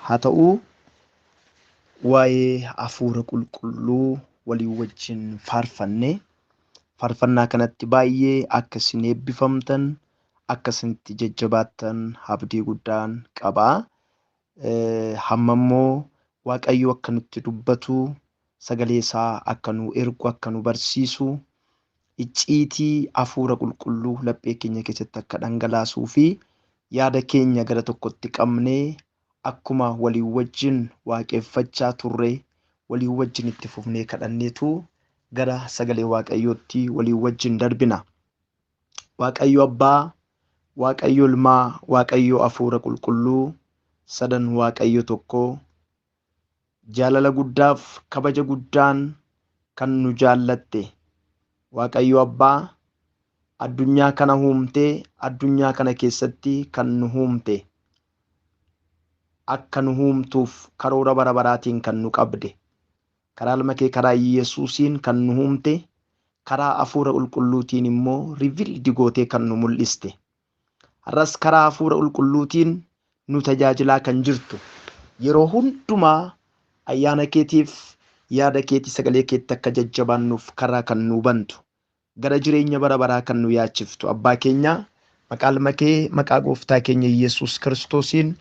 haa ta'u. Waa'ee hafuura qulqulluu walii wajjin faarfanne. Faarfannaa kanatti baay'ee akka isin eebbifamtan, akka isinitti jajjabaattan abdii guddaan qaba. Hamma immoo Waaqayyo akka nutti dubbatu, sagalee isaa akka nu ergu, akka nu barsiisu, icciitii hafuura qulqulluu laphee keenya keessatti akka dhangalaasuu fi yaada keenya gara tokkotti qabnee akkuma walii wajjin waaqeffachaa turre walii wajjin itti fufnee kadhanneetu gara sagalee Waaqayyootti walii wajjin darbina. Waaqayyo Abbaa, Waaqayyo Ilmaa, Waaqayyo Hafuura Qulqulluu, sadan Waaqayyo tokko, jaalala guddaaf kabaja guddaan kan nu jaallatte Waaqayyo Abbaa, addunyaa kana uumtee, addunyaa kana keessatti kan nu uumte, akka nu uumtuuf karoora bara baraatiin kan nu qabde, karaa ilma kee karaa Yesuusiin kan nu uumte, karaa hafuura qulqulluutiin immoo rivildi gootee kan nu mul'iste. Har'as karaa hafuura qulqulluutiin nu tajaajilaa kan jirtu, yeroo hundumaa ayyaana keetiif yaada keetii sagalee keetti akka jajjabaannuuf karaa kan nu bantu, gara jireenya bara baraa kan nu yaachiftu Abbaa keenya, maqaa ilma kee maqaa gooftaa keenya Yesuus Kiristoosiin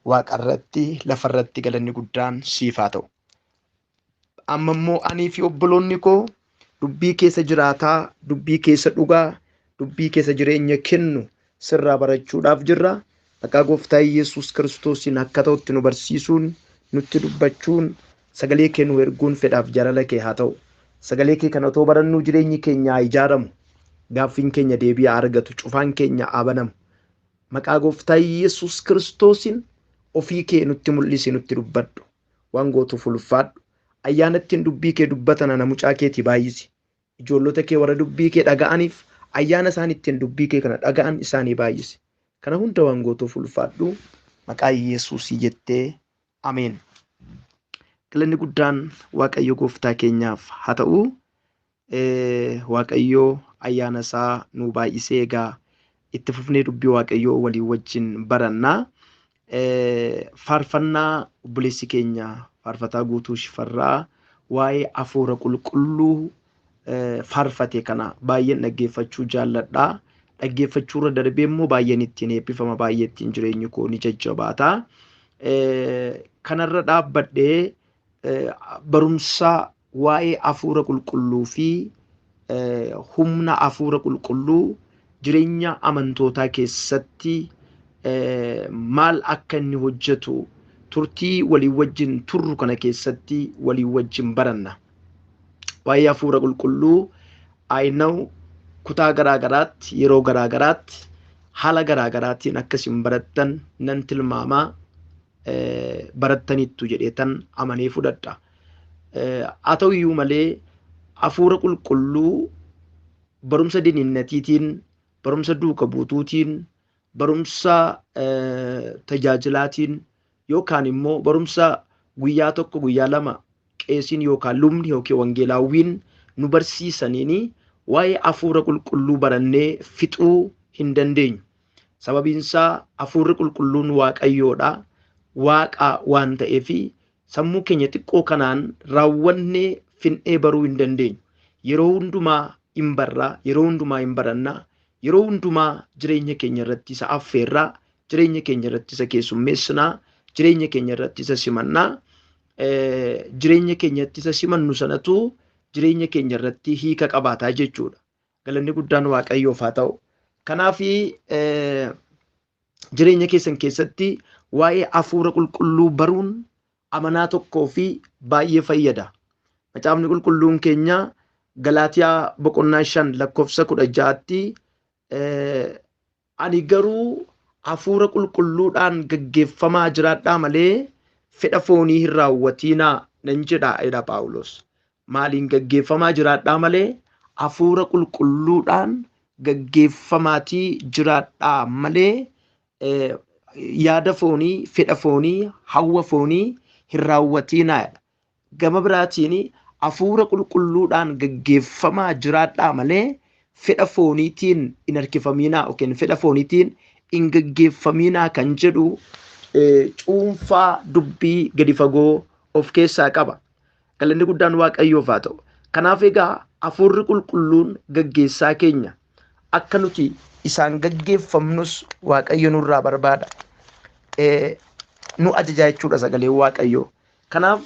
waaqarratti lafarratti galanni guddaan siif haa ta'u. Amma immoo anii fi obboloonni koo dubbii keessa jiraataa, dubbii keessa dhugaa, dubbii keessa jireenya kennu sirraa barachuudhaaf jirra. Maqaa gooftaa Yesuus Kiristoosiin akka ta'utti nu barsiisuun, nutti dubbachuun, sagalee kee nu erguun fedhaaf jaalala kee haa ta'u. Sagalee kee kana otoo barannuu jireenyi keenya haa ijaaramu. Gaaffiin keenya deebii haa argatu, cufaan keenya haa banamu. Maqaa gooftaa Yesuus Kiristoosiin ofii kee nutti mul'isi, nutti dubbadhu. Waan gootuuf ulfaadhu. Ayyaana ittiin dubbii kee dubbatan ana mucaa keetii baay'isi. Ijoollota kee warra dubbii kee dhaga'aniif ayyaana isaan ittiin dubbii kee kana dhaga'an isaanii baay'isi. Kana hunda waan gootuuf ulfaadhu. Maqaa Yesuusii jettee ameen. Galanni guddaan Waaqayyo gooftaa keenyaaf haa ta'u. Waaqayyo ayyaana isaa nu baay'isee egaa itti fufnee dubbii Waaqayyoo walii wajjin baranna. Faarfannaa obboleessi keenya faarfataa Guutuu Shifarraa waa'ee hafuura qulqulluu faarfate kana baay'een dhaggeeffachuu jaalladha. Dhaggeeffachuu irra darbee immoo baay'een ittiin eebbifama, baay'ee ittiin jireenyi koo ni jajjabaata. Kanarra dhaabbadhee barumsa waa'ee hafuura qulqulluu fi humna hafuura qulqulluu jireenya amantootaa keessatti maal akka inni hojjetu turtii walii wajjin turru kana keessatti walii wajjin baranna. Waa'ee hafuura qulqulluu I know kutaa garaa garaatti yeroo garaa garaatti haala garaa garaatiin akkasiin barattan nan tilmaamaa, barattaniittu jedheetan amanee fudhadha. Haa ta'u iyyuu malee hafuura qulqulluu barumsa dininnatiitiin, barumsa duuka buutuutiin, barumsa tajaajilaatiin yookaan immoo barumsa guyyaa tokko guyyaa lama qeesiin yookaan lubni yookiin wangeelaawwiin nu barsiisaniin waa'ee hafuura qulqulluu barannee fixuu hin dandeenyu. Sababiin isaa hafuurri qulqulluun Waaqayyoodha. Waaqa waan ta'eef sammuu keenya xiqqoo kanaan raawwannee fin'ee baruu hin dandeenyu. Yeroo hundumaa hin barraa, yeroo hundumaa hin barannaa, yeroo hundumaa jireenya keenya irratti isa affeerraa, jireenya keenya irratti isa keessummeessinaa, jireenya keenya irratti isa simannaa, jireenya keenyatti isa simannu sanatu jireenya keenya irratti hiika qabaataa jechuudha. Galanni guddaan Waaqayyoof haa ta'u. Kanaaf jireenya keessan keessatti waa'ee hafuura qulqulluu baruun amanaa tokkoo fi baay'ee fayyada. Macaafni qulqulluun keenya Galaatiyaa boqonnaa 5 lakkoofsa 16tti ani garuu hafuura qulqulluudhaan gaggeeffamaa jiraadhaa malee fedha foonii hin raawwatiinaa nan jedha jedha Phaawulos. Maaliin gaggeeffamaa jiraadhaa malee hafuura qulqulluudhaan gaggeeffamaatii jiraadhaa malee yaada foonii, fedha foonii, hawwa foonii hin raawwatiinaa jedha. Gama biraatiin hafuura qulqulluudhaan gaggeeffamaa jiraadhaa malee fedha fooniitiin hin harkifamiinaa yookiin fedha fooniitiin hin gaggeeffamiinaa kan jedhu Cuunfaa dubbii gadi fagoo of keessaa qaba. Galanni guddaan Waaqayyoof haa ta'u. Kanaaf egaa hafuurri qulqulluun gaggeessaa keenya akka nuti isaan gaggeeffamnus Waaqayyo nurraa barbaada. Nu ajajaa jechuudha sagaleen Waaqayyoo. Kanaaf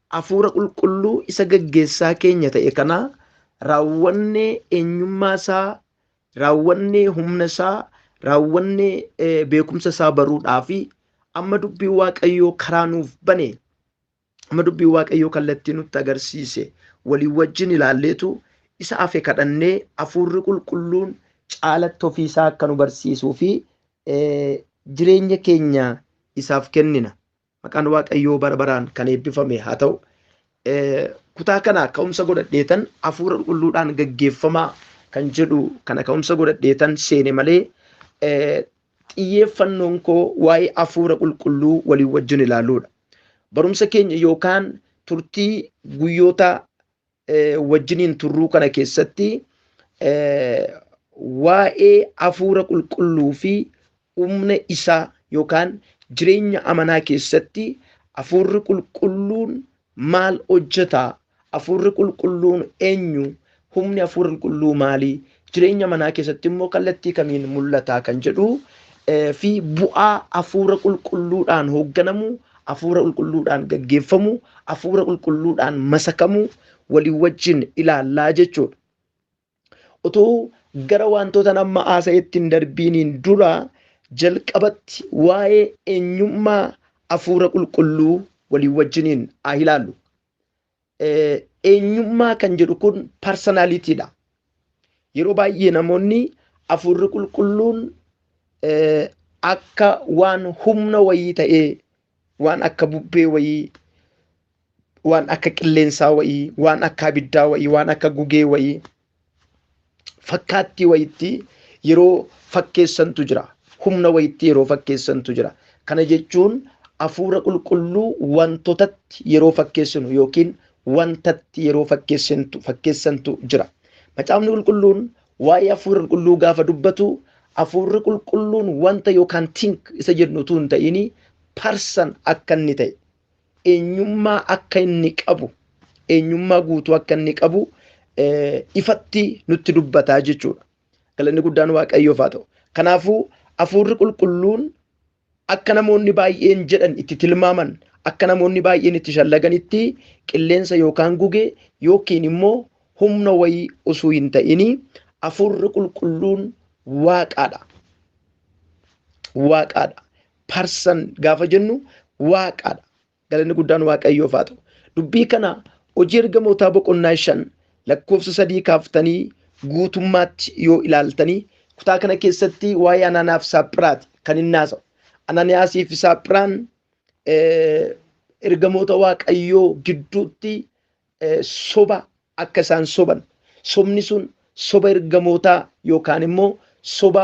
hafuura qulqulluu isa gaggeessaa keenya ta'e kana raawwannee eenyummaa isaa, raawwannee humna isaa, raawwannee beekumsa isaa baruudhaa fi amma dubbii Waaqayyoo karaa nuuf bane, amma dubbii Waaqayyoo kallattii nutti agarsiise walii wajjin ilaalleetu isa hafe kadhannee hafuurri qulqulluun caalatti ofiisaa akka nu barsiisuu fi jireenya keenya isaaf kennina. Maqaan Waaqayyoo bara baraan kan eebbifame haa ta'u. Kutaa kana ka'umsa godhadheetan hafuura qulqulluudhaan gaggeeffamaa kan jedhu kana ka'umsa godhadheetan seene malee xiyyeeffannoon koo waa'ee hafuura qulqulluu walii wajjin ilaaluudha. Barumsa keenya yookaan turtii guyyoota wajjiniin turruu kana keessatti waa'ee hafuura qulqulluu fi humna isaa yookaan jireenya amanaa keessatti hafuurri qulqulluun maal hojjeta? Hafuurri qulqulluun eenyu? Humni hafuura qulqulluu maali? Jireenya amanaa keessatti immoo kallattii kamiin mul'ata kan jedhu fi bu'aa hafuura qulqulluudhaan hoogganamu, hafuura qulqulluudhaan gaggeeffamu, hafuura qulqulluudhaan masakamu walii wajjin ilaallaa jechuudha. Otoo gara wantoota amma haasa'etti hin darbiiniin dura jalqabatti waa'ee eenyummaa hafuura qulqulluu walii wajjiniin haa ilaallu. Eenyummaa kan jedhu kun parsonaaliitiidha. Yeroo baay'ee namoonni hafuurri qulqulluun akka waan humna wayii ta'ee, waan akka bubbee wayii, waan akka qilleensaa wayii, waan akka abiddaa wayii, waan akka gugee wayii fakkaattii wayiitti yeroo fakkeessantu jira. Humna wayiitti yeroo fakkeessantu jira. Kana jechuun hafuura qulqulluu wantootatti yeroo fakkeessinu yookiin wantatti yeroo fakkeessantu jira. Macaafni qulqulluun waa'ee hafuura qulqulluu gaafa dubbatu hafuurri qulqulluun wanta yookaan tink isa jennu utuu hin ta'in parsan akka inni ta'e, eenyummaa akka inni qabu, eenyummaa guutuu akka inni qabu ifatti nutti dubbataa jechuudha. Galanni guddaan Waaqayyoof haa ta'u. Kanaafuu hafuurri qulqulluun akka namoonni baay'een jedhan itti tilmaaman, akka namoonni baay'een itti shallaganitti qilleensa yookaan gugee yookiin immoo humna wayii osoo hin ta'in hafuurri qulqulluun waaqaadha. Waaqaadha. Parsan gaafa jennu waaqaadha. Galanni guddaan Waaqayyoof haa ta'u. Dubbii kana hojii ergamootaa boqonnaa 5 lakkoofsa 3 kaaftanii guutummaatti yoo ilaaltanii kutaa kana keessatti waa'ee Anaaniyaaf Saaphiraati kan inni haasa'u. Anaaniyaasii fi Saaphiraan ergamoota Waaqayyoo gidduutti soba akka isaan soban, sobni sun soba ergamootaa yookaan immoo soba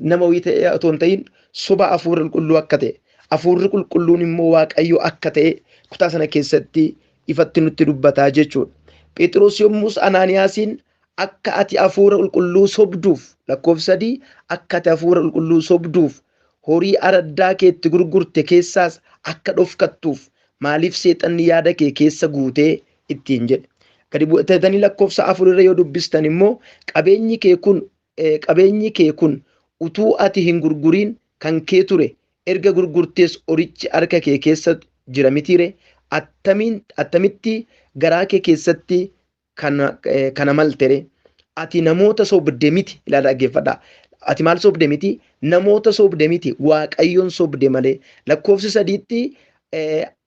nama wayii ta'e otoo hin ta'in soba hafuura qulqulluu akka ta'e, hafuurri qulqulluun immoo Waaqayyo akka ta'e kutaa sana keessatti ifatti nutti dubbataa jechuudha. Phexros yommus Anaaniyaasiin akka ati hafuura qulqulluu sobduuf, lakkoofsa 3, akka ati hafuura qulqulluu sobduuf horii araddaa keetti gurgurte keessaas akka dhofkattuuf maaliif seexanni yaada kee keessa guutee ittiin jedhe. Gadi bu'atanii lakkoofsa 4 irra yoo dubbistan immoo qabeenyi kee kun utuu ati hin gurguriin kan kee ture, erga gurgurtees horichi harka kee keessa jira mitiire, attamitti garaa kee keessatti kana maltere? Ati namoota sobde miti, ilaala dhaggeeffadhaa. Ati maal sobde miti? Namoota sobde miti, Waaqayyoon sobde malee. Lakkoofsi 3tti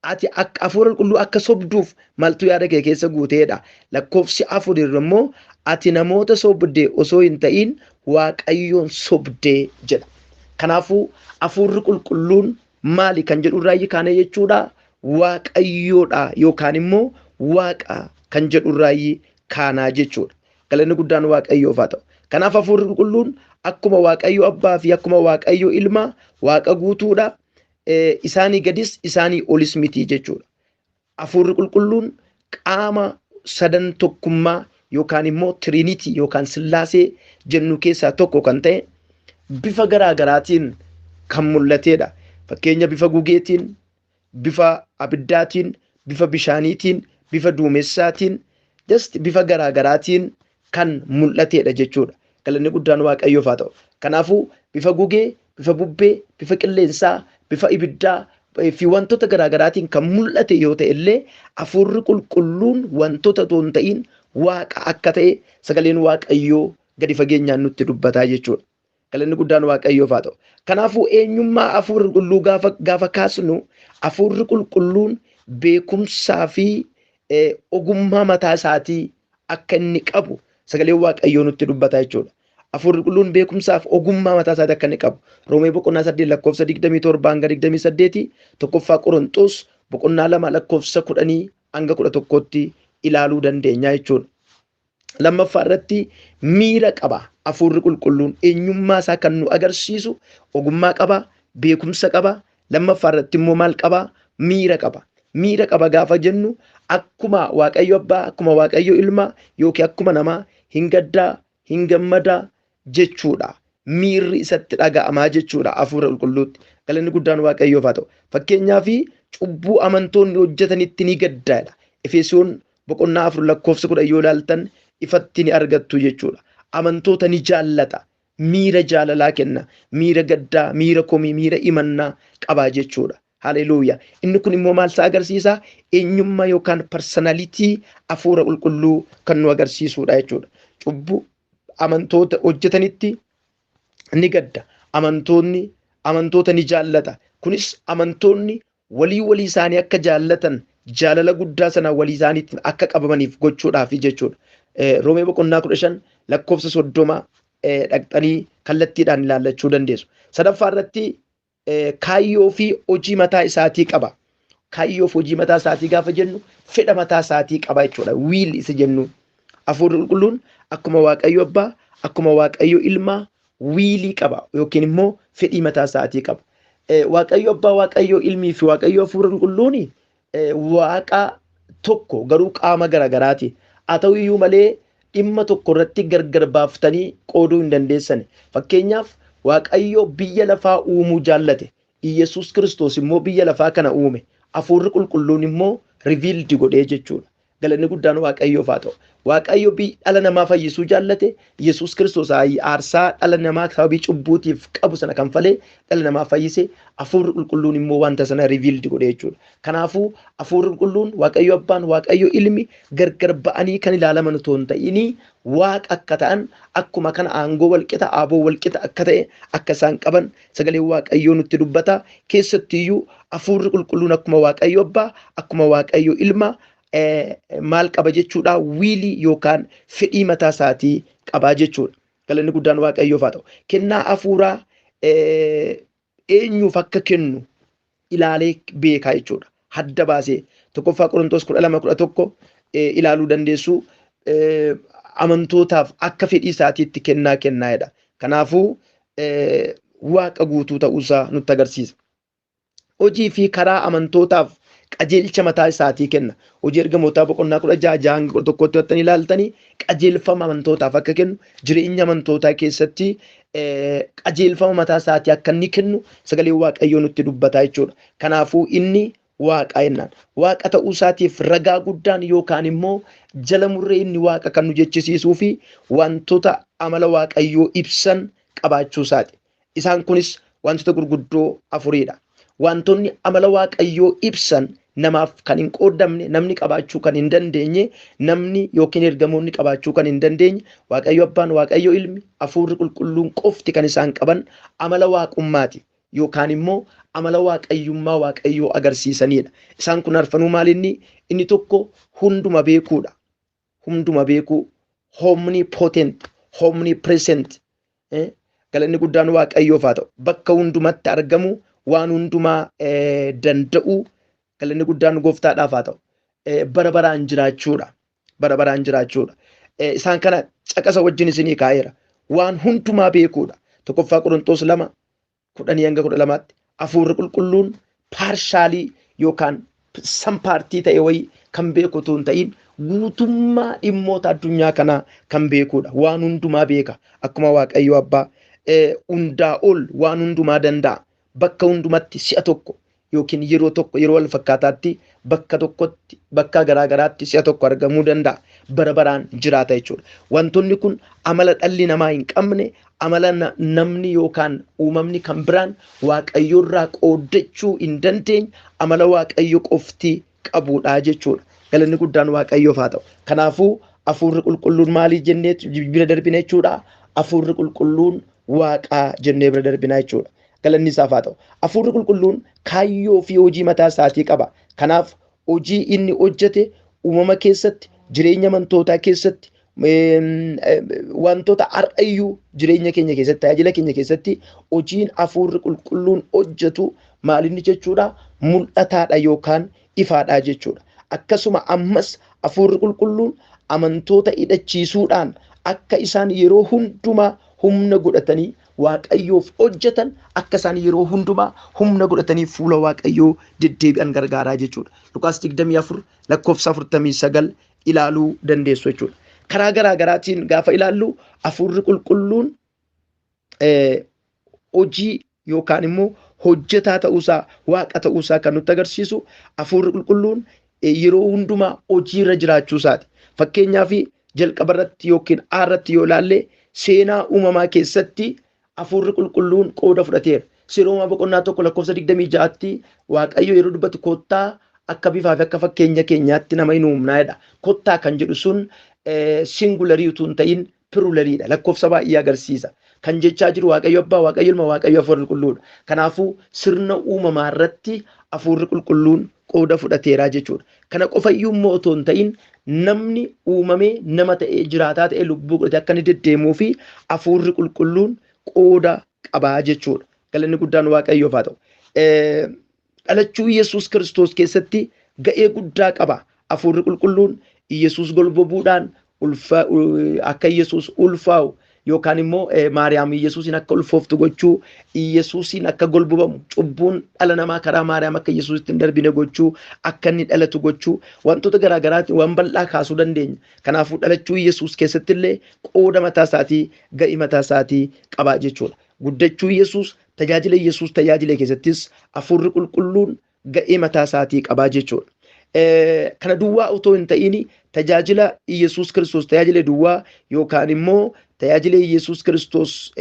ati akka hafuura qulqulluu akka sobduuf maltu yaada kee keessa guuteedha. Lakkoofsi 4 irra immoo ati namoota sobde osoo hin ta'in Waaqayyoon sobde jedha. Kanaafuu hafuurri qulqulluun maali kan jedhu irraa kaane jechuudha. Waaqayyoodha yookaan immoo Waaqa kan jedhu irraa kaanaa jechuudha. Galanni guddaan Waaqayyoof haa ta'u. Kanaaf hafuurri qulqulluun akkuma Waaqayyo Abbaa fi akkuma Waaqayyo Ilmaa Waaqa guutuudha. Isaanii gadis isaanii olis miti jechuudha. Hafuurri qulqulluun qaama sadan tokkummaa yookaan immoo Tiriinitii yookaan Sillaasee jennu keessaa tokko kan ta'e bifa garaa garaatiin kan mul'atedha. Fakkeenya bifa gugeetiin, bifa abiddaatiin, bifa bishaaniitiin, bifa duumessaatiin, just bifa garaagaraatiin kan mul'atedha jechuudha. Galanni guddaan Waaqayyoof haa ta'u. Kanaafuu bifa gugee, bifa bubbee, bifa qilleensaa, bifa ibiddaa fi wantoota garaagaraatiin kan mul'ate yoo ta'e illee hafuurri qulqulluun wantoota otoo hin ta'in Waaqa akka ta'e sagaleen Waaqayyoo gadi fageenyaan nutti dubbataa jechuudha. Galanni guddaan Waaqayyoof haa ta'u. Kanaafuu eenyummaa hafuurri qulqulluu gaafa kaasnu hafuurri qulqulluun beekumsaa fi ogummaa mataa isaatii akka inni qabu sagaleen Waaqayyoo nutti dubbataa jechuudha. Hafuurri qulqulluun beekumsaaf ogummaa mataa isaatii akka inni qabu. Roomee boqonnaa 8 lakkoofsa 27 hanga 28, tokkoffaa Qorontos boqonnaa 2 lakkoofsa 10 hanga 11tti ilaaluu dandeenya jechuudha. Lammaffaa irratti miira qaba. Hafuurri qulqulluun eenyummaa isaa kan nu agarsiisu ogummaa qaba, beekumsa qaba. Lammaffaa irratti immoo maal qaba? Miira qaba. Miira qaba gaafa jennu akkuma Waaqayyo Abbaa, akkuma Waaqayyo Ilma yookiin akkuma namaa hin gaddaa, hin gammadaa jechuudha. Miirri isatti dhaga'amaa jechuudha hafuura qulqulluutti. Galanni guddaan Waaqayyoof haa ta'u. Fakkeenyaaf cubbuu amantoonni hojjetanitti ni gaddaadha. Efesoon boqonnaa 4 lakkoofsa 10 yoo ilaaltan ifatti ni argattu jechuudha. Amantoota ni jaallata. Miira jaalalaa kenna. Miira gaddaa, miira komii, miira imannaa qabaa jechuudha. Haleluuyaa. Inni kun immoo maal isaa agarsiisa? Eenyummaa yookaan parsanalitii hafuura qulqulluu kan nu agarsiisudha jechuudha. Cubbuu amantoota hojjetanitti ni gadda. Amantoonni amantoota ni jaallata. Kunis amantoonni walii walii isaanii akka jaallatan jaalala guddaa sana walii isaaniitti akka qabamaniif gochuudhaaf jechuudha. Roomee boqonnaa 15 lakkoofsa 30 dhaqxanii kallattiidhaan ilaallachuu dandeessu. Sadaffaa irratti kaayyoo fi hojii mataa isaatii qaba. Kaayyoo fi hojii mataa isaatii gaafa jennu fedha mataa isaatii qaba jechuudha. Wiil isa jennu. Hafuurri qulqulluun akkuma Waaqayyo Abbaa, akkuma Waaqayyo Ilmaa wiilii qaba yookiin immoo fedhii mataa isaatii qaba. Waaqayyo Abbaa, Waaqayyo Ilmii fi Waaqayyo Hafuura Qulqulluun Waaqa tokko garuu qaama garaagaraati. Haa ta'u iyyuu malee dhimma tokko irratti gargar baaftanii qooduu hin dandeessan. Fakkeenyaaf Waaqayyo biyya lafaa uumuu jaallate. Iyyasuus Kiristoos immoo biyya lafaa kana uume. Hafuurri qulqulluun immoo riviildi godhee jechuudha. Galanni guddaan Waaqayyoof haa ta'u. Waaqayyo dhala namaa fayyisuu jaallate. Iyyasuus Kiristoos aarsaa dhala namaa sababii cubbuutiif qabu sana kanfalee dhala namaa fayyise. Hafuurri qulqulluun immoo wanta sana riviildi godhee jechuudha. Kanaafuu hafuurri qulqulluun Waaqayyo Abbaan, Waaqayyo Ilmi gargar ba'anii kan ilaalaman otoo hin ta'inii Waaqa akka ta'an akkuma kana aangoo walqixa, aaboo walqixa akka ta'e akka isaan qaban sagaleen Waaqayyoo nutti dubbata. Keessattiyyuu hafuurri qulqulluun akkuma Waaqayyo Abbaa, akkuma Waaqayyo Ilma maal qaba jechuudha? Wiilii yookaan fedhii mataa isaatii qabaa jechuudha. Galanni guddaan Waaqayyoof haa ta'u. Kennaa hafuuraa eenyuuf akka kennu ilaalee beekaa jechuudha. Hadda baasee tokkoffaa Qorontos 12:11 ilaaluu dandeessu. Amantootaaf akka fedhii isaatiitti kennaa kennaa jedha. Kanaafuu Waaqa guutuu ta'uusaa nutti agarsiisa. Hojii fi karaa amantootaaf qajeelcha mataa isaatii kenna. Hojii ergamootaa boqonnaa 16 hanga 11tti wattanii ilaaltanii qajeelfama amantootaaf akka kennu jireenya amantootaa keessatti qajeelfama mataa isaatii akka inni kennu sagaleen Waaqayyoo nutti dubbataa jechuudha. Kanaafuu inni Waaqa jennaan. Waaqa ta'uu isaatiif ragaa guddaan yookaan immoo jala murree inni Waaqa kan nu jechisiisuu fi wantoota amala Waaqayyoo ibsan qabaachuu isaati. Isaan kunis wantoota gurguddoo afuridha. Wantoonni amala Waaqayyoo ibsan namaaf kan hin qoodamne, namni qabaachuu kan hin dandeenye, namni yookiin ergamoonni qabaachuu kan hin dandeenye, Waaqayyo Abbaan, Waaqayyo Ilmi, Hafuurri Qulqulluun qofti kan isaan qaban amala waaqummaati yookaan immoo amala waaqayyummaa Waaqayyoo agarsiisanidha. Isaan kun arfanuu maal inni? Inni tokko hunduma beekuudha. Hunduma beekuu, omnipotent, omnipresent. Galanni guddaan Waaqayyoof haa ta'u. Bakka hundumatti argamu, waan hundumaa danda'u, galanni guddaan gooftaadhaaf haa ta'u. Bara baraan jiraachuudha. Bara baraan jiraachuudha. Isaan kana caqasa wajjin isinii kaa'eera. Waan hundumaa beekuudha. Tokkoffaa Qorontos 2 10 hanga 12tti hafuurri qulqulluun paarshaalii yookaan san paartii ta'e wayii kan beeku otoo hin ta'in guutummaa dhimmoota addunyaa kanaa kan beekuudha. Waan hundumaa beeka. Akkuma Waaqayyo Abbaa hundaa ol waan hundumaa danda'a. bakka hundumatti si'a tokko yookiin yeroo tokko yeroo wal fakkaataatti bakka tokkotti bakka garaagaraatti si'a tokko argamuu danda'a. Bara baraan jiraata jechuudha. Wantoonni kun amala dhalli namaa hin qabne, amala namni yookaan uumamni kan biraan waaqayyoorraa qooddachuu hin dandeenye, amala waaqayyo qofti qabudha jechuudha. Galanni guddaan waaqayyoof haa ta'u. Kanaafuu hafuurri qulqulluun maalii jennee bira darbina jechuudha? Hafuurri qulqulluun waaqaa jennee bira darbina jechuudha. Galanni isaaf haa ta'u. Hafuurri qulqulluun kaayyoo fi hojii mataa isaatii qaba. Kanaaf hojii inni hojjete uumama keessatti, jireenya amantootaa keessatti, wantoota har'ayyuu jireenya keenya keessatti, tajaajila keenya keessatti hojiin hafuurri qulqulluun hojjetu maalinni jechuudha? Mul'ataadha yookaan ifaadha jechuudha. Akkasuma ammas hafuurri qulqulluun amantoota hidhachiisuudhaan akka isaan yeroo hundumaa humna godhatanii waaqayyoof hojjetan, akka isaan yeroo hundumaa humna godhatanii fuula waaqayyoo deddeebi'an gargaaraa jechuudha. Luqaas 24 lakkoofsa 49 ilaaluu dandeessu jechuudha. Karaa garaa garaatiin gaafa ilaallu hafuurri qulqulluun hojii yookaan immoo hojjetaa ta'uusaa, waaqa ta'uusaa kan nutti agarsiisu hafuurri qulqulluun yeroo hundumaa hojiirra jiraachuusaati. Fakkeenyaaf jalqaba irratti yookiin A irratti yoo ilaalle seenaa uumamaa keessatti hafuurri qulqulluun qooda fudhateera. Seera uumamaa boqonnaa 1 lakkoofsa 26tti Waaqayyo yeroo dubbatu kottaa akka bifaa fi akka fakkeenya keenyaatti nama hin uumnaa jedha. Kottaa kan jedhu sun singularii utuu hin ta'in pirulariidha. Lakkoofsa baay'ee agarsiisa. Kan jechaa jiru Waaqayyo Abbaa, Waaqayyo Ilma, Waaqayyo Hafuura Qulqulluudha. Kanaafuu sirna uumamaa irratti hafuurri qulqulluun qooda fudhateera jechuudha. Kana qofayyuu immoo otoo hin ta'in namni uumamee nama ta'ee jiraataa ta'ee lubbuu godhatee akka inni deddeemuu fi hafuurri qulqulluun qooda qabaa jechuudha. Galanni guddaan Waaqayyoof haa ta'u. Dhalachuu Yesuus Kiristoos keessatti ga'ee guddaa qaba. Hafuurri qulqulluun Yesuus golbobuudhaan akka Yesuus ulfaa'u yookaan immoo Maariyaam Yesuusin akka ulfooftu gochuu, Yesuusin akka golbobamu, cubbuun dhala namaa karaa Maariyaam akka Yesuusitti hin darbine gochuu, akka inni dhalatu gochuu, wantoota garaa garaatiin waan bal'aa kaasuu dandeenya. Kanaafuu dhalachuu Yesuus keessatti illee qooda mataa isaatii, ga'ii mataa isaatii qabaa jechuudha. Guddachuu Yesuus, tajaajila Yesuus tajaajile keessattis hafuurri qulqulluun ga'ee mataa isaatii qabaa jechuudha. Kana duwwaa otoo hin ta'in tajaajila Yesuus Kiristoos tajaajile duwwaa yookaan immoo tajaajila Yesuus Kiristoos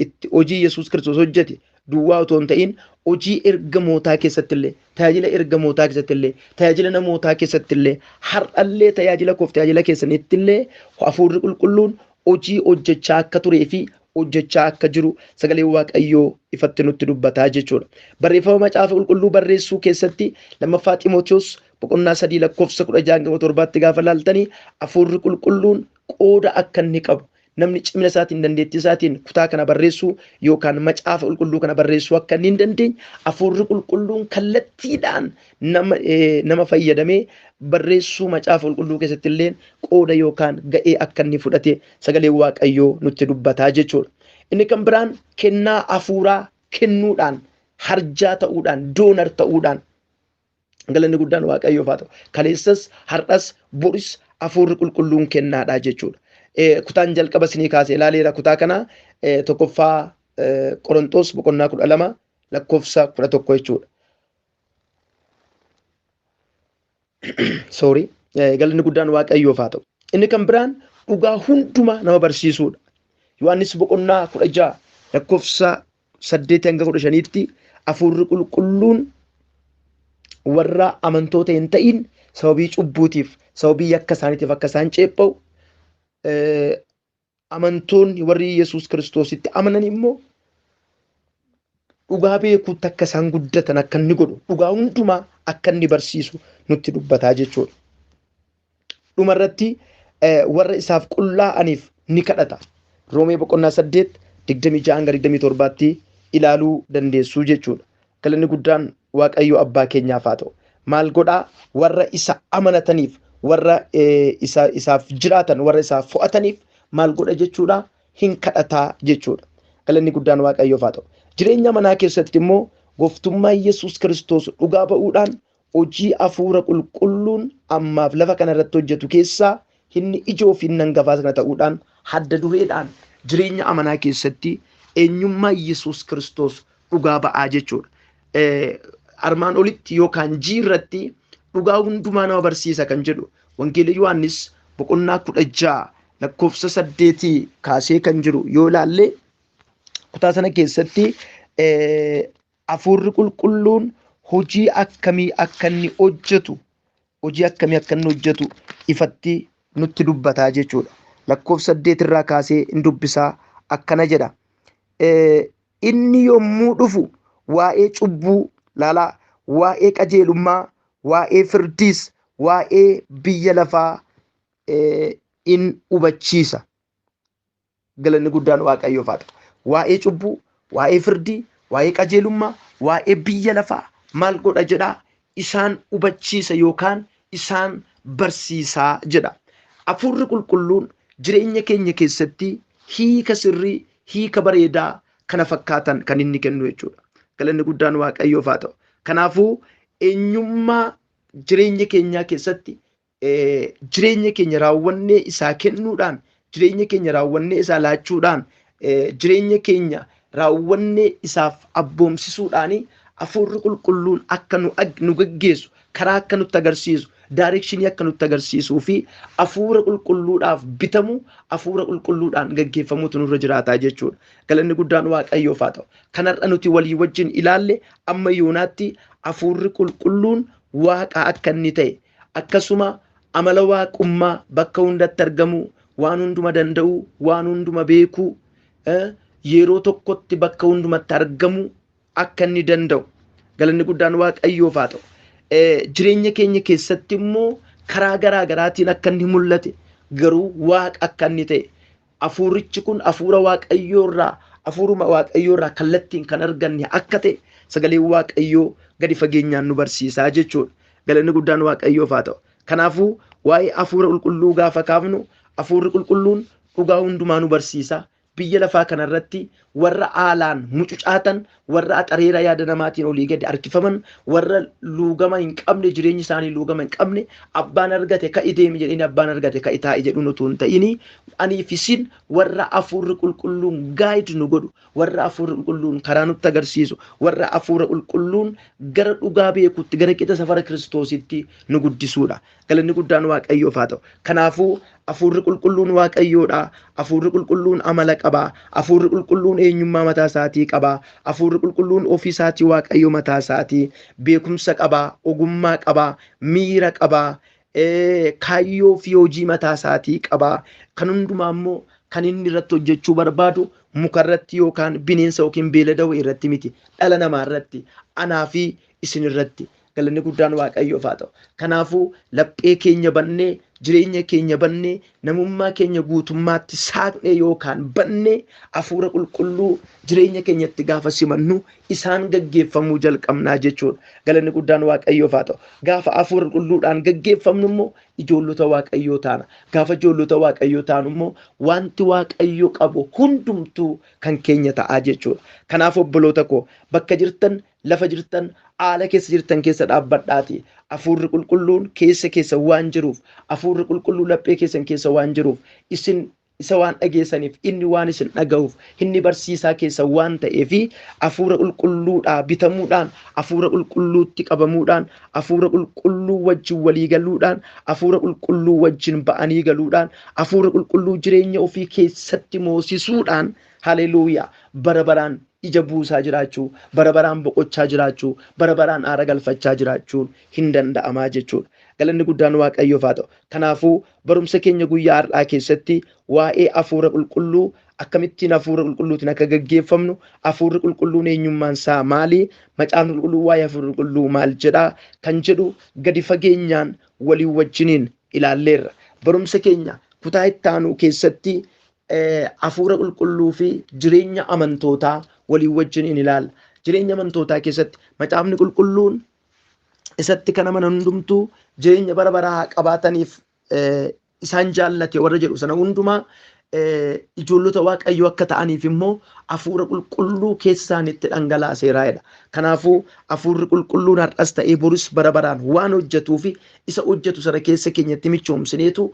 itti hojii Yesuus Kiristoos hojjete duwwaa otoo hin ta'in hojii ergamootaa keessatti illee, tajaajila ergamootaa keessatti illee, tajaajila namootaa keessatti illee, har'allee tajaajila koof tajaajila keessanitti illee hafuurri qulqulluun hojii hojjechaa akka turee fi hojjechaa akka jiru sagalee Waaqayyoo ifatti nutti dubbataa jechuudha. Barreeffama macaafa qulqulluu barreessuu keessatti 2ffaa Ximootiyoos boqonnaa 3 lakkoofsa 16-17 gaafa laaltanii hafuurri qulqulluun qooda akka inni qabu, namni cimina isaatiin dandeettii isaatiin kutaa kana barreessuu yookaan macaafa qulqulluu kana barreessuu akka inni hin dandeenye hafuurri qulqulluun kallattiidhaan nama fayyadamee barreessuu macaafa qulqulluu keessatti illee qooda yookaan ga'ee akka inni fudhate sagalee Waaqayyoo nutti dubbataa jechuudha. Inni kan biraan kennaa hafuuraa kennuudhaan, harjaa ta'uudhaan, doonar ta'uudhaan galanni guddaan Waaqayyoof haa ta'u. Kaleessas, har'as, boris hafuurri qulqulluun kennaadha jechuudha. Kutaan jalqaba isinii kaasee ilaaleera kutaa kana 1ffaa Qorontos boqonnaa 12 lakkoofsa 11 jechuudha. Sorry, galanni guddaan Waaqayyoof haa ta'u. Inni kan biraan dhugaa hundumaa nama barsiisuudha. Yohaannis boqonnaa 16 lakkoofsa 8-15tti hafuurri qulqulluun warra amantoota hin ta'in sababii cubbuutiif, sababii yakka isaaniitiif akka isaan ceepha'u, amantoonni warri Yesuus Kiristoositti amanan immoo dhugaa beekuutti akka isaan guddatan akka inni godhu, dhugaa hundumaa akka inni barsiisu nutti dubbataa jechuudha. Dhumarratti warra isaaf qullaa'aniif ni kadhata. Roomee boqonnaa 8 26-27 ilaaluu dandeessuu jechuudha. Galanni guddaan Waaqayyo Abbaa keenyaaf haa ta'u. Maal godhaa? Warra isa amanataniif, warra isaaf jiraatan, warra isaaf fo'ataniif maal godha jechuudha? Hin kadhataa jechuudha. Galanni guddaan Waaqayyoof haa ta'u. Jireenya manaa keessatti immoo gooftummaa Yesuus Kiristoos dhugaa ba'uudhaan hojii hafuura qulqulluun ammaaf lafa kana irratti hojjetu keessaa inni ijoo fi inni hangafaa kana ta'uudhaan hadda dureedhaan jireenya amanaa keessatti eenyummaa Yesuus Kiristoos dhugaa ba'aa jechuudha. Armaan olitti yookaan jiirratti dhugaa hundumaa nama barsiisa kan jedhu Wangeela Yohaannis boqonnaa 16 lakkoofsa 8 kaasee kan jiru yoo ilaalle, kutaa sana keessatti hafuurri qulqulluun hojii akkamii akka inni hojjetu, hojii akkamii akka inni hojjetu ifatti nutti dubbataa jechuudha. Lakkoofsa 8 irraa kaasee hin dubbisaa, akkana jedha. Inni yommuu dhufu waa'ee cubbuu laalaa, waa'ee qajeelummaa, waa'ee firdiis, waa'ee biyya lafaa in hubachiisa. Galanni guddaan Waaqayyoof haa ta'u. Waa'ee cubbuu, waa'ee firdii, waa'ee qajeelummaa, waa'ee biyya lafaa maal godha jedhaa? Isaan hubachiisa yookaan isaan barsiisaa jedha. Hafuurri qulqulluun jireenya keenya keessatti hiika sirrii, hiika bareedaa kana fakkaatan kan inni kennu jechuudha. Galanni guddaan Waaqayyoof haa ta'u. Kanaafuu eenyummaa jireenya keenyaa keessatti jireenya keenya raawwannee isaa kennuudhaan, jireenya keenya raawwannee isaa laachuudhaan, jireenya keenya raawwannee isaaf abboomsisuudhaan hafuurri qulqulluun akka nu gaggeessu, karaa akka nutti agarsiisu, direction akka nutti agarsiisuu fi hafuura qulqulluudhaaf bitamu, hafuura qulqulluudhaan gaggeeffamuutu nurra jiraataa jechuudha. Galanni guddaan Waaqayyoof haa ta'u. Kanarra nuti walii wajjin ilaalle amma yoonaatti hafuurri qulqulluun Waaqa akka inni ta'e, akkasuma amala waaqummaa bakka hundatti argamu, waan hunduma danda'u, waan hunduma beekuu, yeroo tokkotti bakka hundumatti argamu akka inni danda'u. Galanni guddaan Waaqayyoof haa ta'u. Jireenya keenya keessatti immoo karaa garaa garaatiin akka inni mul'ate, garuu Waaqa akka inni ta'e, hafuurichi kun hafuura Waaqayyoo irraa, hafuuruma Waaqayyoo irraa kallattiin kan arganne akka ta'e sagaleen Waaqayyoo gadi fageenyaan nu barsiisaa jechuudha. Galanni guddaan Waaqayyoof haa ta'u. Kanaafuu waa'ee hafuura qulqulluu gaafa kaafnu, hafuurri qulqulluun dhugaa hundumaa nu barsiisa. Biyya lafaa kanarratti warra haalaan mucucaatan, warra axareera yaada namaatiin olii gadi harkifaman, warra luugama hin qabne, jireenyi isaanii luugama hin qabne, abbaan argate ka'i deemi jedhanii, abbaan argate ka'i taa'i jedhuun utuu hin ta'ini, anii fi isin warra hafuurri qulqulluun guide nu godhu, warra hafuurri qulqulluun karaa nutti agarsiisu, warra hafuura qulqulluun gara dhugaa beekutti, gara qixa safara Kiristoositti nu guddisuudha. Galanni guddaan Waaqayyoof haa ta'u. Kanaafuu hafuurri qulqulluun Waaqayyoodha. Hafuurri qulqulluun amala qaba. Hafuurri qulqulluun eenyummaa mataa isaatii qaba. Hafuurri qulqulluun ofii isaatii Waaqayyo mataa isaatii beekumsa qaba, ogummaa qaba, miira qaba, kaayyoo fi hojii mataa isaatii qaba. Kan hundumaa immoo kan inni irratti hojjechuu barbaadu muka irratti yookaan bineensa yookiin beelada wayii irratti miti. Dhala namaa irratti, anaa fi isin irratti. Galanni guddaan Waaqayyoof haa ta'u. Kanaafuu laphee keenya bannee, jireenya keenya bannee, namummaa keenya guutummaatti saaqnee yookaan bannee hafuura qulqulluu jireenya keenyatti gaafa simannu isaan gaggeeffamuu jalqabnaa jechuudha. Galanni guddaan Waaqayyoof haa ta'u. Gaafa hafuura qulqulluudhaan gaggeeffamnu immoo ijoollota Waaqayyoo taana. Gaafa ijoollota Waaqayyoo taanu immoo wanti Waaqayyo qabu hundumtuu kan keenya ta'aa jechuudha. Kanaaf obboloota koo, bakka jirtan, lafa jirtan, haala keessa jirtan keessa dhaabbadhaati. Hafuurri qulqulluun keessa keessa waan jiruuf, hafuurri qulqulluu laphee keessan keessa waan jiruuf, isin isa waan dhageessaniif, inni waan isin dhaga'uuf, inni barsiisaa keessa waan ta'eefi hafuura qulqulluudhaa bitamuudhaan, hafuura qulqulluutti qabamuudhaan, hafuura qulqulluu wajjin walii galuudhaan, hafuura qulqulluu wajjin ba'anii galuudhaan, hafuura qulqulluu jireenya ofii keessatti moosisuudhaan, haleluuyaa, bara baraan ija buusaa jiraachuu, bara baraan boqochaa jiraachuu, bara baraan aara galfachaa jiraachuun hin danda'amaa jechuudha. Galanni guddaan Waaqayyoof haa ta'u. Kanaafuu barumsa keenya guyyaa har'aa keessatti waa'ee hafuura qulqulluu, akkamittiin hafuura qulqulluutiin akka gaggeeffamnu, hafuurri qulqulluun eenyummaan isaa maali, macaafni qulqulluu waa'ee hafuura qulqulluu maal jedhaa kan jedhu gadi fageenyaan walii wajjiniin ilaalleerra. Barumsa keenya kutaa itti aanu keessatti hafuura qulqulluu fi jireenya amantootaa walii wajjiniin ilaalla. Jireenya amantootaa keessatti macaafni qulqulluun isatti kan amanan hundumtuu jireenya bara baraa haa qabaataniif isaan jaallate warra jedhu sana hundumaa Ijoollota Waaqayyoo akka ta'aniif immoo hafuura qulqulluu keessaanitti dhangalaaseera jedha. Kanaafuu hafuurri qulqulluun har'as ta'ee borus bara baraan waan hojjetuu fi isa hojjetu sana keessa keenyatti michoomsineetu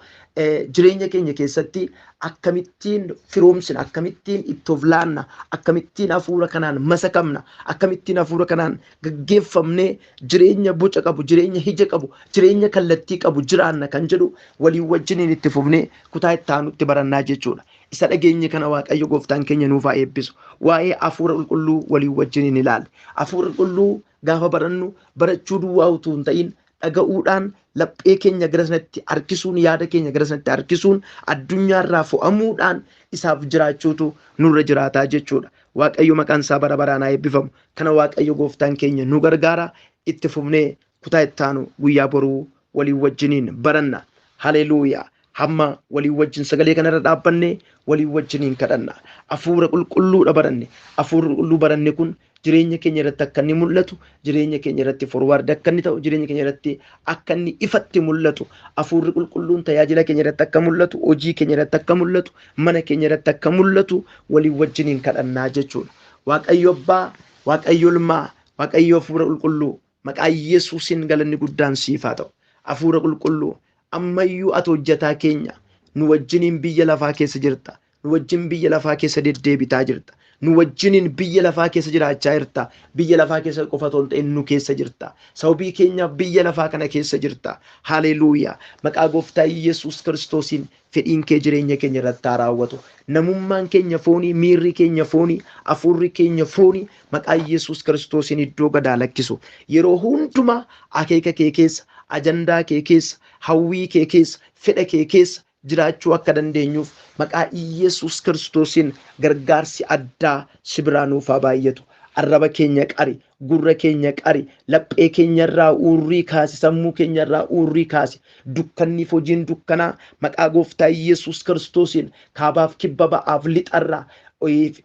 jireenya keenya keessatti akkamittiin firoomsina, akkamittiin itti of laanna, akkamittiin hafuura kanaan masakamna, akkamittiin hafuura kanaan gaggeeffamnee jireenya boca qabu, jireenya ija qabu, jireenya kallattii qabu jiraanna kan jedhu walii wajjiniin itti fufnee kutaa itti aanutti barannaa jechuudha. Isa dhageenye kana Waaqayyo gooftaan keenya nuuf haa eebbisu. Waa'ee hafuura qulqulluu walii wajjiniin ilaalla. Hafuura qulqulluu gaafa barannu barachuu duwwaa utuu hin ta'in dhaga'uudhaan laphee keenya gara sanatti harkisuun, yaada keenya gara sanatti harkisuun, addunyaarraa fo'amuudhaan isaaf jiraachuutu nurra jiraataa jechuudha. Waaqayyo maqaan isaa bara baraan haa eebbifamu. Kana Waaqayyo gooftaan keenya nu gargaara. Itti fufnee kutaa itti aanu guyyaa boruu walii wajjiniin baranna. Haleluuyaa. Hamma walii wajjin sagalee kanarra dhaabbanne walii wajjiniin kadhanna. Hafuura qulqulluudha baranne. Hafuura qulqulluu baranne kun jireenya keenya irratti akka inni mul'atu, jireenya keenya irratti forward akka inni ta'u, jireenya keenya irratti akka inni ifatti mul'atu, hafuurri qulqulluun tajaajila keenya irratti akka mul'atu, hojii keenya irratti akka mul'atu, mana keenya irratti akka mul'atu walii wajjiniin kadhannaa jechuudha. Waaqayyo Abbaa, Waaqayyo Ilmaa, Waaqayyo Hafuura Qulqulluu, maqaa Yesuusiin galanni guddaan siif haa ta'u. Hafuura Qulqulluu, ammayyuu ati hojjetaa keenya nu wajjiniin biyya lafaa keessa jirta. Nu wajjin biyya lafaa keessa deddeebitaa jirta. Nu wajjiniin biyya lafaa keessa jiraachaa jirta. Biyya lafaa keessa qofa otoo hin ta'in nu keessa jirta. Sababii keenyaaf biyya lafaa kana keessa jirta. Haleluuyaa. Maqaa gooftaa Yesuus Kiristoosiin fedhiin kee jireenya keenya irratti haa raawwatu. Namummaan keenya foonii, miirri keenya foonii, hafuurri keenya foonii maqaa Yesuus Kiristoosiin iddoo gadaa lakkisu. Yeroo hundumaa akeeka kee keessa, ajandaa kee keessa, hawwii kee keessa, fedha kee keessa jiraachuu akka dandeenyuuf maqaa Yesuus Kiristoosiin gargaarsi addaa si biraa nuuf haa baay'atu. Arraba keenya qari, gurra keenya qari, laphee keenyarraa uurrii kaasi, sammuu keenyarraa uurrii kaasi. Dukkanniif hojiin dukkanaa maqaa gooftaa Yesuus Kiristoosiin kaabaaf kibba, ba'aaf lixarraa,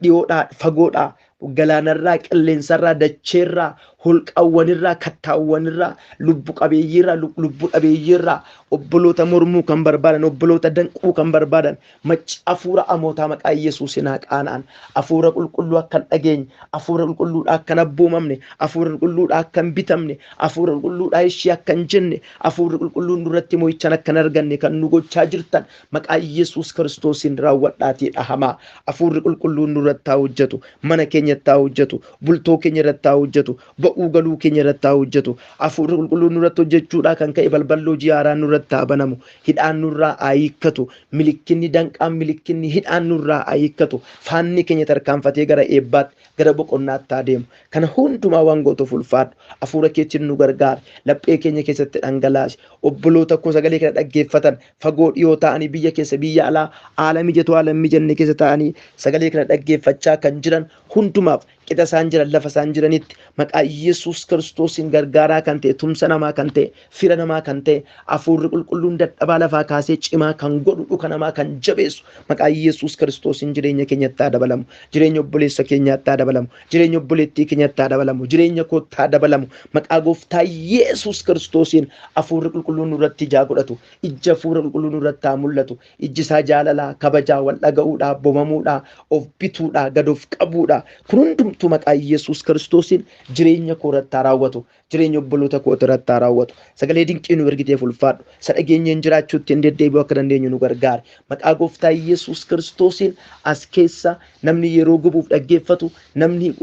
dhiyoodhaa fagoodhaa, galaanarraa, qilleensarraa, dacheerraa, holqawwanirraa, kattaawwanirraa, lubbu qabeeyyiirraa, lubbu dhabeeyyiirraa obboloota mormuu kan barbaadan, obboloota danquu kan barbaadan macci hafuura amootaa maqaa Yesuusiin haa qaana'an. Hafuura qulqulluu akka hin dhageenye, hafuura qulqulluudhaa akka hin abboomamne, hafuura qulqulluudhaa akka hin bitamne, hafuura qulqulluudhaa ishee akka hin jenne, hafuurri qulqulluun duratti mo'ichaan akka hin arganne kan nu gochaa jirtan maqaa Yesuus Kiristoosiin raawwadhaatii dhahamaa. Hafuurri qulqulluun nurratti haa hojjetu, mana keenyatti haa hojjetu, bultoo keenya irratti haa hojjetu, ba'uu galuu keenya irratti haa hojjetu. Hafuurri qulqulluun nurratti hojjechuudhaa kan ka'e balballi hojii haaraan nurratti haa banamu, hidhaan nurraa haa hiikkatu, milikkinni danqaan, milikkinni hidhaan nurraa haa hiikkatu, faanni keenya tarkaanfatee gara eebbaatti, gara boqonnaatti haa deemu. Kana hundumaa waan gootuuf ulfaadhu. Hafuura keetiin nu gargaari, laphee keenya keessatti dhangalaasi. Obboloota koo sagalee kana dhaggeeffatan fagoo dhiyoo ta'anii, biyya keessa, biyya alaa, haala mijatu haala hin mijanne keessa ta'anii sagalee kana dhaggeeffachaa kan jiran hundumaaf qixa isaan jiran, lafa isaan jiranitti maqaa Yesuus Kiristoosiin gargaaraa kan ta'e, tumsa namaa kan ta'e, fira namaa kan ta'e, hafuurri qulqulluun dadhabaa lafaa kaasee cimaa kan godhu, dhuka namaa kan jabeessu maqaa Yesuus Kiristoosiin jireenya keenyatti haa dabalamu, jireenya obboleessa keenyaatti haa dabalamu, jireenya obboleettii keenyatti haa dabalamu, jireenya kootti haa dabalamu. Maqaa gooftaa Yesuus Kiristoosiin hafuurri qulqulluun nurratti ijaa godhatu, ija hafuura qulqulluu nurratti haa mul'atu. Ijji isaa jaalalaa, kabajaa, wal dhaga'uudhaa, abbomamuudhaa, of bituudhaa, gad of qabuudhaa, kun hundumtuu maqaa Yesuus Kiristoosiin jireenya koo irratti haa raawwatu, jireenya obboloota koo irratti haa raawwatu. Sagalee dinqii nu ergiteef ulfaadhu. Isa dhageenyeen jiraachuutti hin deddeebi'u akka dandeenyu nu gargaare. Maqaa gooftaa Yesuus Kiristoosiin as keessa namni yeroo gubuuf dhaggeeffatu, namni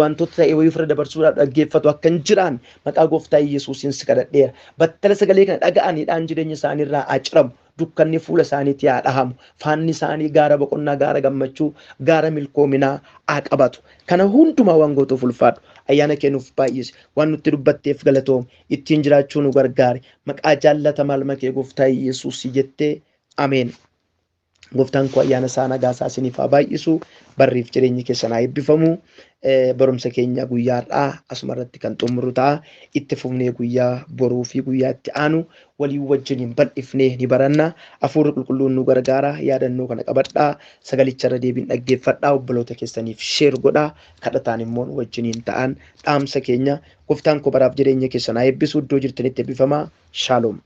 wantoota ta'e wayii ofirra dabarsuudhaaf dhaggeeffatu akka hin jiraanne maqaa gooftaa Yesuusiin si kadhadheera. Battala sagalee kana dhaga'aniidhaan jireenya isaaniirraa haa ciramu. Dukkanni fuula isaaniitti haa dhahamu. Faanni isaanii gaara boqonnaa, gaara gammachuu, gaara milkoominaa haa qabatu. Kana hundumaa waan gootuuf ulfaadhu. Ayyaana kee nuuf baay'isi. Waan nutti dubbatteef galatoom. Ittiin jiraachuu nu gargaari. Maqaa jaallatamaa ilma kee gooftaa Yesuus jettee, ameen. Gooftaan koo ayyaana isaa, nagaa isaa isiniif haa baay'isu. Barriif jireenyi keessan haa eebbifamu. Barumsa keenya guyyaa har'aa asuma irratti kan xumuru ta'a. Itti fufnee guyyaa boruu fi guyyaa itti aanu walii wajjiniin bal'ifnee ni baranna. Hafuurri qulqulluun nu gargaara. Yaadannoo kana qabadhaa. Sagalicha irra deebiin dhaggeeffadhaa. Obboloota keessaniif share godhaa. Kadhataan immoo nu wajjiniin ta'an dhaamsa keenya. Gooftaan koo baraaf jireenya keessan haa eebbisu. Iddoo jirtanitti eebbifamaa. Shaaloom.